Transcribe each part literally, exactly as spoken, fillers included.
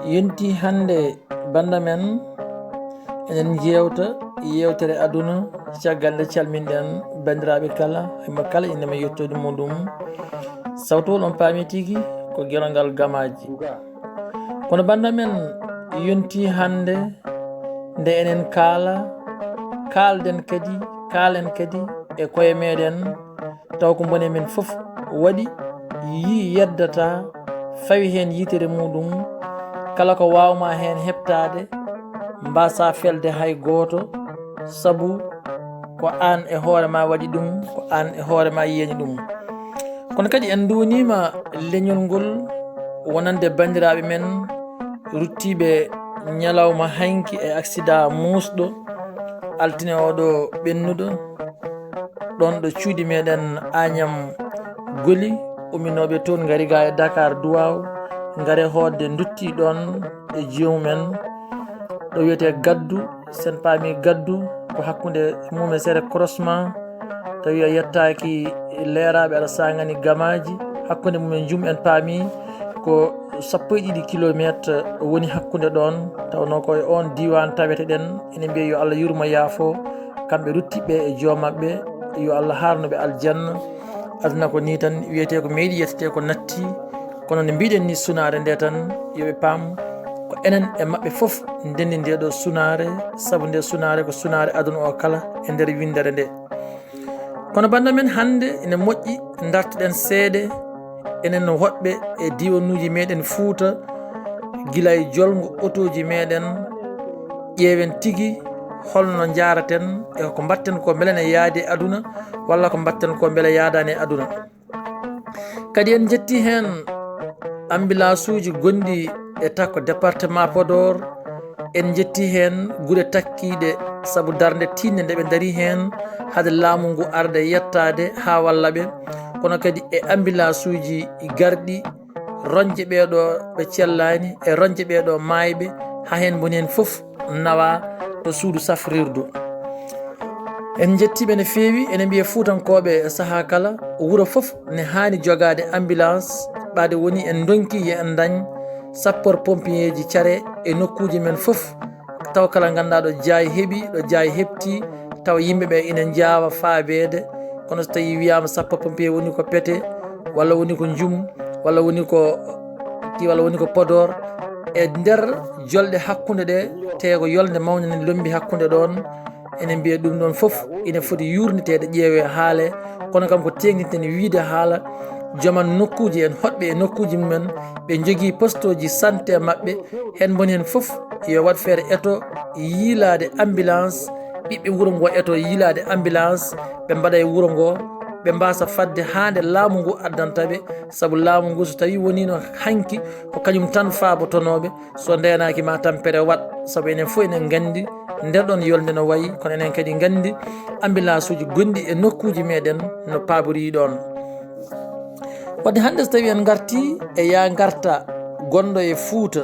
Yonti hannde banda men, eɗen jewta yewtere aduna. Caggal nde calminɗen banndiraaɓe kala, himo kala inde mum e yettoode muɗum. Sawtowol on paami tigi ko gelogal gamaaji. Kono banda men, yonti hannde nde enen kaala, kaalden kadi, kaalen kadi e koye meɗen, taw ko bone men fof waɗi, yii yeddata, fawi heen yitere muɗum, kala ko waawma heen heɓtaade, mbasa felde hay gooto, sabu ko aan e hoore ma waɗi ɗum, ko aan e hoore ma yeeni ɗum. Kono kadi en nduwniima leñol ngol wonande banndiraaɓe men ruttiiɓe ñalawma hanki e aksidaa muusɗo altine oɗo ɓennuɗo, ɗon ɗo cuuɗi meɗen Agnam Goli, umminooɓe toon ngari ga e Dakar Duwaaw, ngare hoodde ndutti ɗon e joomumen. Ɗo wiyetee Gaddu, sen paami Gaddu ko hakkunde mum e sere croisement, tawi a yettaaki leeraaɓe aɗa saangani gamaaji, hakkunde mum e Njum en paami ko sappo e ɗiɗi kilomeetre woni hakkunde ɗon, tawnoo ko e oon diiwaan taweteɗen. Ene mbiya yo Allah yurmo yaafo kamɓe ruttiɓe e joom maɓɓe, yo Allah haarnu ɓe aljanna. Aduna ko nii tan, wiyetee ko meeɗi, yettete ko natti. Kono no mbiɗen ni, sunaare nde tan, yo ɓe paam ko enen e maɓɓe fof ndenndi nde ɗo sunaare, sabu nde sunaare ko sunaare aduna o kala e nder winndere nde. Kono banda men, hannde ene moƴƴi dartoɗen seeɗa enen woɗɓe e diiwanuuji meɗen Fuuta, gila e jolngo otooji meɗen, ƴeewen tigi holno njaaraten e ko mbaɗten ko, mbele ne yaadi e aduna walla ko mbaɗten ko mbele yaadaani e aduna. Kadi en njetti heen ambulance uji gonɗi e takko département Podor, en njetti heen gure takkiiɗe sabu darnde tiiɗnde nde ɓe ndarii heen hade laamu ngu arde yettaade haa walla ɓe, kono kadi e ambulance uji garɗi, roñde ɓeeɗo ɓe cellaani e roñde ɓeeɗo maayɓe, haa heen boni heen fof nawa to suudu safrirdu. En njettii ɓe no feewi. Ene mbiye Fuutankooɓe sahaa kala, wuro fof ne haani jogaade ambulance, ɓaade woni en ndonki yo en ndañ sapeur pompier ji care e nokkuuji men fof, taw kala ngannduɗaa ɗo jaay heɓi, ɗo jaay heɓti, taw yimɓe ɓe ina njaawa faabeede. Kono so tawii wiyaama sapeur pompier woni ko Pete, walla woni ko Njum, walla woni ko ki, walla woni ko Podor, e nder jolɗe hakkunde ɗe, tawi ko yolnde mawnde ne lombi hakkunde ɗon, ene mbiya ɗum ɗon fof ina foti yuurniteede, ƴeewee, haalee. Kono kam ko teeŋtinten wiyde haala, joom en nokkuuji en, hoɗɓe e nokkuuji mumen, ɓe njogii postooji santé maɓɓe, heen boni heen fof yo waɗ feere eto yiilaade ambulance, ɓiɓɓe wuro ngo eto yiilaade ambulance, ɓe mbaɗa e wuro ngo, ɓe mbasa fadde haa nde laamu ngu addanta ɓe, sabu laamu ngu so tawii woniino hanki ko kañum tan faabotonooɓe, so ndeenaaki ma tampere waɗ, sabu enen fof enen nganndi nder ɗon yolnde no wayi, kono enen kadi nganndi ambulance uji gonɗi e nokkuuji meɗen no paaborii ɗon. Wadde hannde so tawii en ngartii e yaa ngarta gonɗo e Fuuta,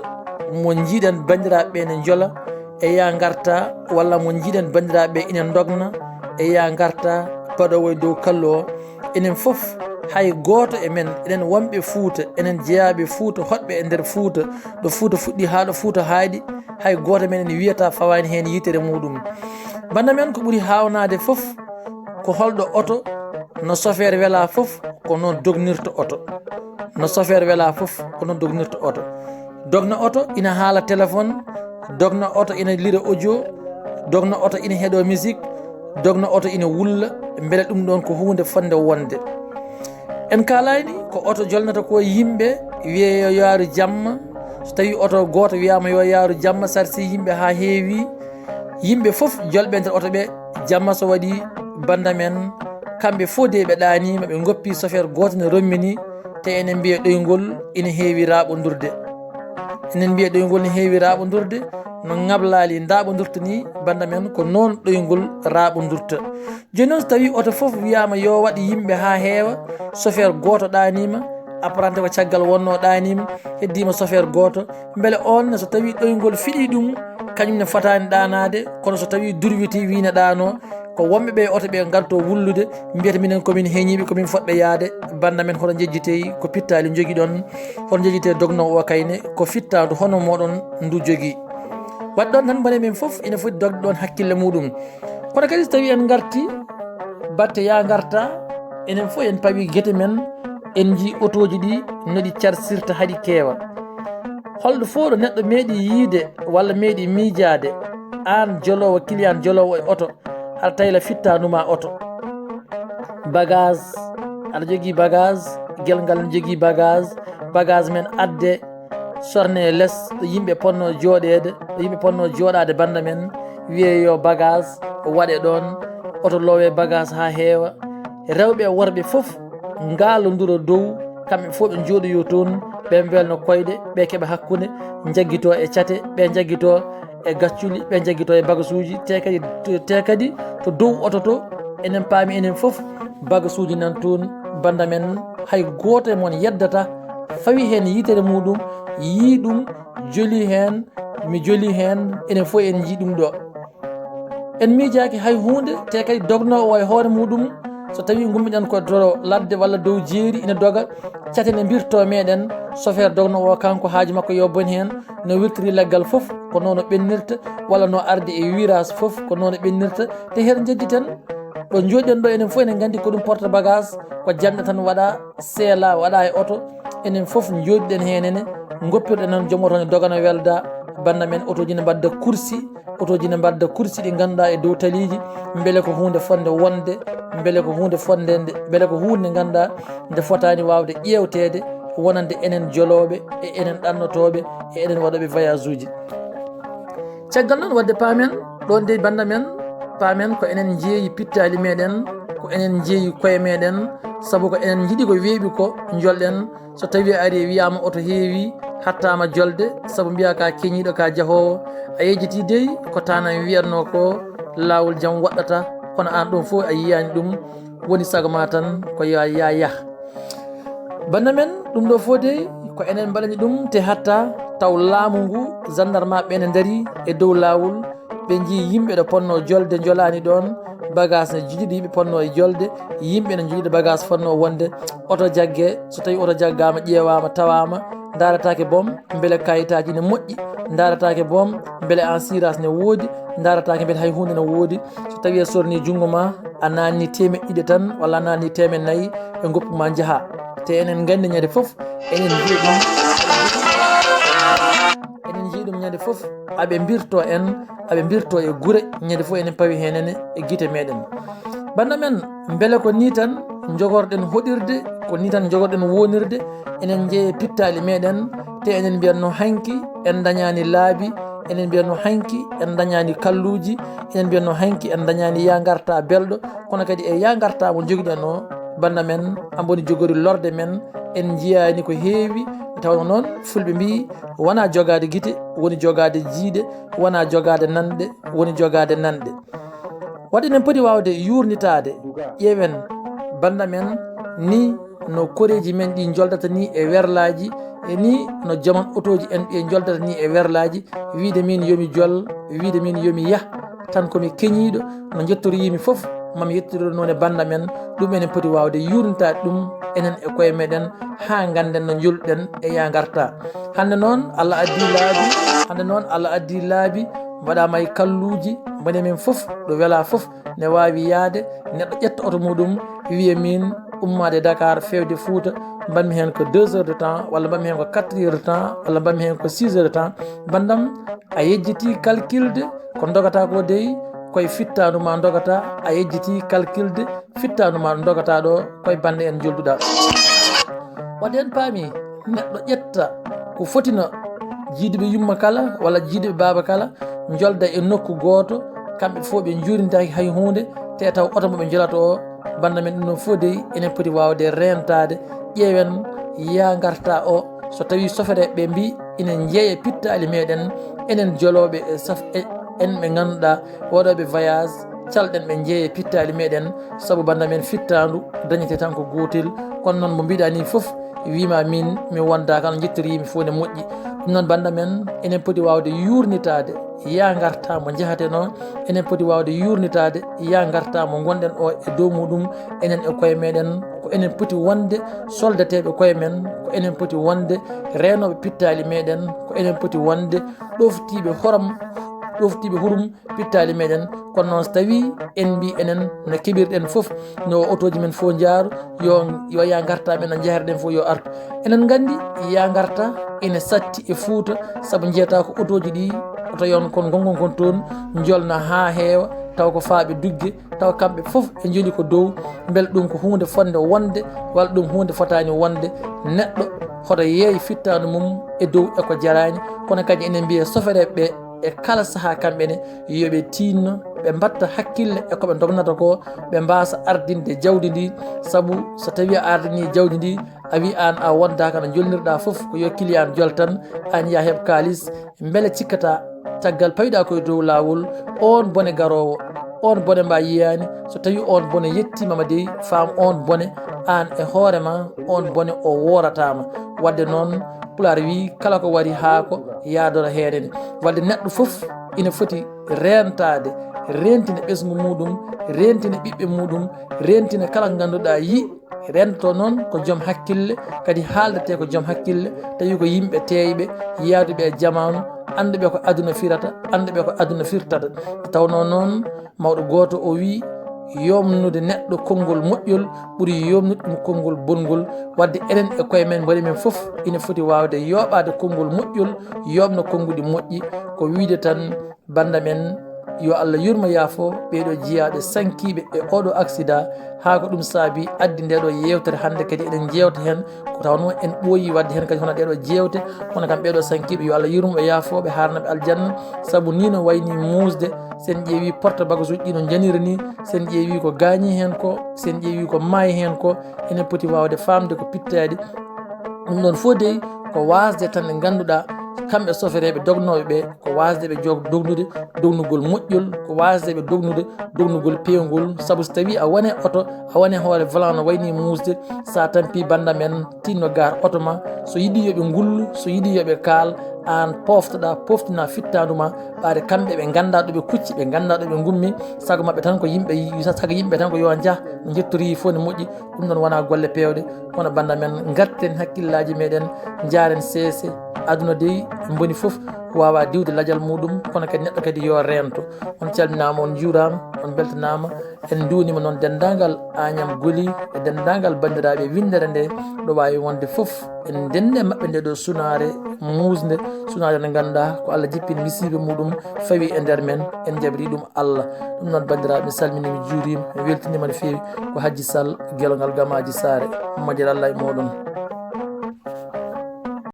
mo njiiɗen banndiraaɓe ɓe ene njola, e yaa ngarta walla mo njiiɗen banndiraaɓe ɓe ina ndogna, e yaa ngarta paɗoowo e dow kallo o, enen fof, hay gooto e men, enen wonɓe Fuuta, enen jeyaaɓe Fuuta, hoɗɓe e nder Fuuta, ɗo Fuuta fuɗɗi haa ɗo Fuuta haaɗi, hay gooto men ene wiyata fawaani heen yitere muɗum. Banda men, ko ɓuri haawnaade fof ko holɗo oto, no sofeer wela fof ko noon dognirta oto. No sofeer wela fof ko noon dognirta oto. Dogna oto ina haala téléphone, dogna oto ina lira audio, dogna oto ina heɗo musique, dogna oto ina wulla, mbele ɗum ɗon ko huunde fotnde wonde. En kaalaani ko oto jolnata ko yimɓe, wiye yo yaaru jamma. So tawii oto gooto wiyaama yo yaaru jamma, sarsi yimɓe haa heewi, yimɓe fof jolɓe nder oto ɓe, jamma so waɗi, banda men, kamɓe fof de ɓe ɗaaniima, ɓe ngoppi sofeer gooto ne rommini, te enen mbiya ɗoyngol ina heewi raaɓondurde. Enen mbiya ɗoyngol ne heewi raaɓondurde, no ŋablaali ndaaɓondurta ni, banda men, ko noon ɗoyngol raaɓondurta. Jooni noon, so tawii oto fof wiyaama yo waɗ yimɓe haa heewa, sofeer gooto ɗaaniima, apprenti ko caggal wonnoo ɗaaniima, heddiima sofeer gooto, mbele oon ne, so tawii ɗoyngol fiɗii ɗum, kañum ne fotaani ɗaanaade, kono so tawii durwitii wii ne ɗaanoo, ko wonɓe ɓe oto ɓe ngarto wullude, mbiyata minen komin heñiiɓe, komin fotɓe yaade. Bannda men, hoto njejjitey ko pittaali njogi ɗon, hoto njejjitey dognoowo o kayne, ko fittaandu hono moɗon ndu jogi. Waɗi ɗon tan, bone men fof ina foti dogde ɗon hakkille muɗum. Kono kadi so tawi en ngarti batte ya ngarta, enen fof en pawi gete men, en njii otooji ɗi no ɗi carsirta haa ɗi keewa. Holɗo fof ɗo neɗɗo meeɗi yiide walla meeɗi miijaade, aan joloowo, client joloowo e oto, aɗa tawila fittaandu ma oto. Bagage, aɗa jogii bagage, gel ngal ne jogii bagage, bagage men adde, sorne les ɗo yimɓe ponno jooɗeede, ɗo yimɓe ponno jooɗaade bannda men, wiyee yo bagage waɗe ɗoon, oto loowe bagage haa heewa. Rewɓe e worɓe fof ngaalonduro dow, kamɓe fof ɓe njooɗoyo toon, ɓe mbelno koyɗe, ɓe keɓa hakkunde, njaggito e cate, ɓe njaggito e gacculi, ɓe njaggito e bagasuuji, te kadi, te kadi to dow oto to, enen paami enen fof bagasuuji nan toon, bannda men hay gooto e mon yeddata, fawi heen yitere muɗum, yii ɗum, joli heen, mi joli heen, enen fof en njii ɗum ɗo. En miijaaki hay huunde, te kadi dognoowo o e hoore muɗum, so tawii ngummiɗen ko to ladde walla dow jeeri ina doga, cate ne mbirto meɗen, sofeer dognoowo o, kanko haaju makko yo bon heen, no wirtiri leggal fof, ko noon o ɓennirta, walla no ardi e virage fof, ko noon o ɓennirta, te heen njeddi tan, ɗo njooɗiɗen ɗo enen fof enen nganndi ko ɗum porte bagage, ko jamɗe tan waɗa, seela waɗa e oto, enen fof njooɗiɗen heen ene, ngoppirɗen noon joom oto ne dogana welda, bannda men otooji ne mbadda kursi, otooji ne mbadda kursi ɗi ngannduɗaa e dow taliiji, mbele ko huunde fotnde wonde, mbele ko huunde fotnde nde, mbele ko huunde nde ngannduɗaa nde fotaani waawde ƴeewteede wonande enen jolooɓe e enen ɗannotooɓe e enen waɗooɓe voyage uji. Caggal noon, waɗde paamen, ɗoon dey bannda men, paamen ko enen njeeyi pittaali meɗen, ko enen njeeyi koye meɗen, sabu ko enen njiɗi ko weeɓi ko njolɗen. So tawii a arii wiyaama oto heewi, hattaama jolde, sabu mbiyaa ka keñiiɗo, ka jahoowo, a yejjitii dey ko taanam wiyatnoo ko laawol jam waɗɗata, kono aan ɗum fof a yiyaani ɗum, woni sago ma tan ko yo a yah. Bannda men, ɗum ɗo fof dey ko enen mbaɗani ɗum, te hatta taw laamu ngu, gendarme ɓe ne ndarii e dow laawol, ɓe njii yimɓe ɗo ponno jolde njolaani ɗoon, bagage ne jiɗi ɗo yimɓe ponno e jolde, yimɓe ne njogiiɗo bagage fotno wonde, oto jagge, so tawii oto jaggaama, ƴeewaama, tawaama, ndaarataake boom, mbele kayitaaji ne moƴƴi, ndaarataake boom, mbele assurance ne woodi, ndaarataake mbele hay huunde ne woodi. So tawii a sornii junngo ma, a naatnii teemeɗɗe ɗiɗi tan, walla a naatnii teemeɗɗe nayi, ɓe ngoppu ma njaha. Te enen nganndi ñande fof, enen njiya ɗum, enen njiya ɗum ñande fof, aɓe mbirto en, aɓe mbirto e gure, ñande fof enen pawi heen ene e gite meɗen. Bannda men, mbele ko nii tan njogorɗen hoɗirde, ko nii tan njogorɗen wonirde, enen njeeya pittaali meɗen, te enen mbiyatno hanki en ndañaani laabi, enen mbiyatno hanki en ndañaani kalluuji, enen mbiyatno hanki en ndañaani ya ngarta belɗo, kono kadi e ya ngarta mo njogiɗen o, bannda men, amboni jogori lorde men, en njiyaani ko heewi, nde tawnoo noon fulɓe mbii, wonaa jogaade gite, woni jogaade jiiɗe, wonaa jogaade nanɗe, woni jogaade nanɗe. Waɗi enen poti waawde yuurnitaade, ƴeewen bannda men ni no koreeji men ɗi njoldata ni e werlaaji, e ni no jaman otooji en ɗi njoldata ni e werlaaji, wiide min yo mi jol, wiide min yo mi yah, tan ko mi keñiiɗo, no njettoriimi fof, mami yettiroɗo noon e bannda men, ɗum enen poti waawde yuurnitaade ɗum enen e koye meɗen, haa ngannden no njolɗen e ya ngarta. Hannde noon, Allah addi laabi, hannde noon, Allah addi laabi, mbaɗaama e kalluuji, mbone men fof, ɗo welaa fof, ne waawi yahde, neɗɗo ƴetta oto muɗum, wiya min ummaade Dakar, feewde Fuuta, mbaɗmi heen ko deux heures de temps, walla mbaɗmi heen ko quatre heures de temps, walla mbaɗmi heen ko six heures de temps. Banndam, a yejjitii calculde ko ndogata ko dey, koye fittaandu ma ndogata, a yejjitii calculde fittaandu ma ndogata ɗo, koye bannde en njolduɗa. Waɗde en paami, neɗɗo ƴetta ko foti no jiiduɓe yumma kala walla jiiduɓe baaba kala, njolda e nokku gooto, kamɓe fof ɓe njuurintaaki hay huunde, te taw oto mo ɓe njolata o, bannda men ɗum ɗon fof dey, enen poti waawde reentaade, ƴeewen ya ngarta o, so tawii sofereeɓe ɓe mbii ina njeeya pittaali meɗen, enen jolooɓe e saf-, e en ɓe ngannduɗaa waɗooɓe voyage, calɗen ɓe njeeya pittaali meɗen, sabu bannda men fittaandu dañete tan ko gootel, kono noon mo mbiɗa ni fof, wiima min mi wonda kala njettoriimi fof ne moƴƴi. Ɗum noon bannda men, enen poti waawde yuurnitaade, yaa ngartaa mo njahaten o, enen poti waawde yuurnitaade yaa ngartaa mo ngonɗen o e dow muɗum, enen e koye meɗen. Ko enen poti wonde soldateeɓe koye men, ko enen poti wonde reenooɓe pittaali meɗen, ko enen poti wonde ɗoftiiɓe horam, ɗoftiiɓe hurum pittaali meɗen. Kono noon, so tawii en mbii enen no keɓirɗen fof, no otooji men fof njaaru, yo, yo yaa ngartaa men no njaherɗen fof yo artu. Enen nganndi yaa ngartaa ene satti e Fuuta, sabu njeetaa ko otooji ɗi, oto yon kon ngongon kon toon, njolna haa heewa, taw ko faaɓe dugge, taw kamɓe fof ɓe njoli ko dow. Mbele ɗum ko huunde fotnde wonde, walla ɗum huunde fotaani wonde? Neɗɗo hoto yeey fittaandu mum e dow e ko jaraani. Kono kadi enen mbiya sofereeɓe ɓe e kala sahaa kamɓe ne, yo ɓe tiinno, ɓe mbatta hakkille e ko ɓe ndognata ko, ɓe mbaasa ardinde jawdi ndi. Sabu so tawii a ardinii jawdi ndi, a wi aan a wondaaka no jolnirɗaa fof, ko yo client jol tan, aan yaa heɓ kaalis. Mbele cikkataa caggal payɗaa koye dow laawol, oon bone garoowo, oon bone mba yiyaani, so tawii oon bone yettiima ma dey, faam oon bone aan e hoore ma, oon bone o woorataa ma. Wadde noon, Pulaar wii, kala ko wari haako yaadora heen. Wadde neɗɗo fof ina foti reentaade, reentina ɓesngu muɗum, reentina ɓiɓɓe muɗum, reentina kala ko ngannduɗaa yi rento noon ko joom hakkille, kadi haaldete ko joom hakkille, tawi ko yimɓe teeyɓe, yaaduɓe e jamaanu, annduɓe ko aduna firata, annduɓe ko aduna firtata. Tawnoo noon, mawɗo gooto o wii, yoomnude neɗɗo konngol moƴƴol ɓuri yoomnude ɗum konngol bonngol. Wadde enen e koye men, mboɗo men fof ina foti waawde yooɓaade konngol moƴƴol, yooɓna konnguɗi moƴƴi. Ko wiide tan, bannda men, yo Allah yurmo yaafo ɓeeɗo jiyaaɓe sankiiɓe e oɗo aksida, haa ko ɗum saabi addi ndeɗo yeewtere hannde kadi eɗen jeewta heen, ko tawnoo en ɓooyi waɗde heen kadi hono ɗeɗo jeewte, kono kam ɓeeɗo sankiiɓe yo Allah yurmo ɓe yaafo ɓe haarna ɓe aljanna, sabu ni no wayni muusde, sen ƴeewi porte bagage uji ɗi no njaniri ni, sen ƴeewi ko gaañi heen ko, sen ƴeewi ko maayi heen ko, enen poti waawde faamde ko pittaɗi. Ɗum ɗon fof dey ko waasde tan ɓe ngannduɗaa kamɓe sofereeɓe dognooɓe ɓe, ko waasde ɓe jog-, dognude dognugol moƴƴol, ko waasde ɓe dognude dognugol peewngol. Sabu so tawii a wone oto, a wone hoore volant no wayni muusde, so a tampii bannda men, tinno gaar oto ma, so yiɗi yo ɓe ngullu, so yiɗi yo ɓe kaal, aan pooftoɗaa, pooftinaa fittaandu ma, ɓaade kamɓe ɓe nganndaa ɗo ɓe kucci, ɓe nganndaa ɗo ɓe ngummi, sago maɓɓe tan ko yimɓe yi-, sago yimɓe tan ko yo njah, no njettori fof ne moƴƴi. Ɗum ɗon wonaa golle peewɗe, kono bannda men, ngarten hakkillaaji meɗen, njaaren seese. Aduna dey, en mboni fof waawaa diwde lajal muɗum, kono kadi neɗɗo kadi yo reento. On calminaama, on njuuraama, on mbeltanaama. En nduwniima noon denndaangal Agnam Goli e denndaangal banndiraaɓe winndere nde, ɗo waawi wonde fof. En ndenni e maɓɓe nde ɗo sunaare muusnde, sunaare nde ngannduɗaa ko Allah jippini misiiɓe muɗum, fawi e nder men, en njaɓri ɗum Allah. Ɗum noon, banndiraaɓe, mi salminii, mi juuriima, mi weltiniima no feewi. Ko Hajji Sall, Gelongal Gamaaji Saare. Moƴƴere Allah e mooɗon.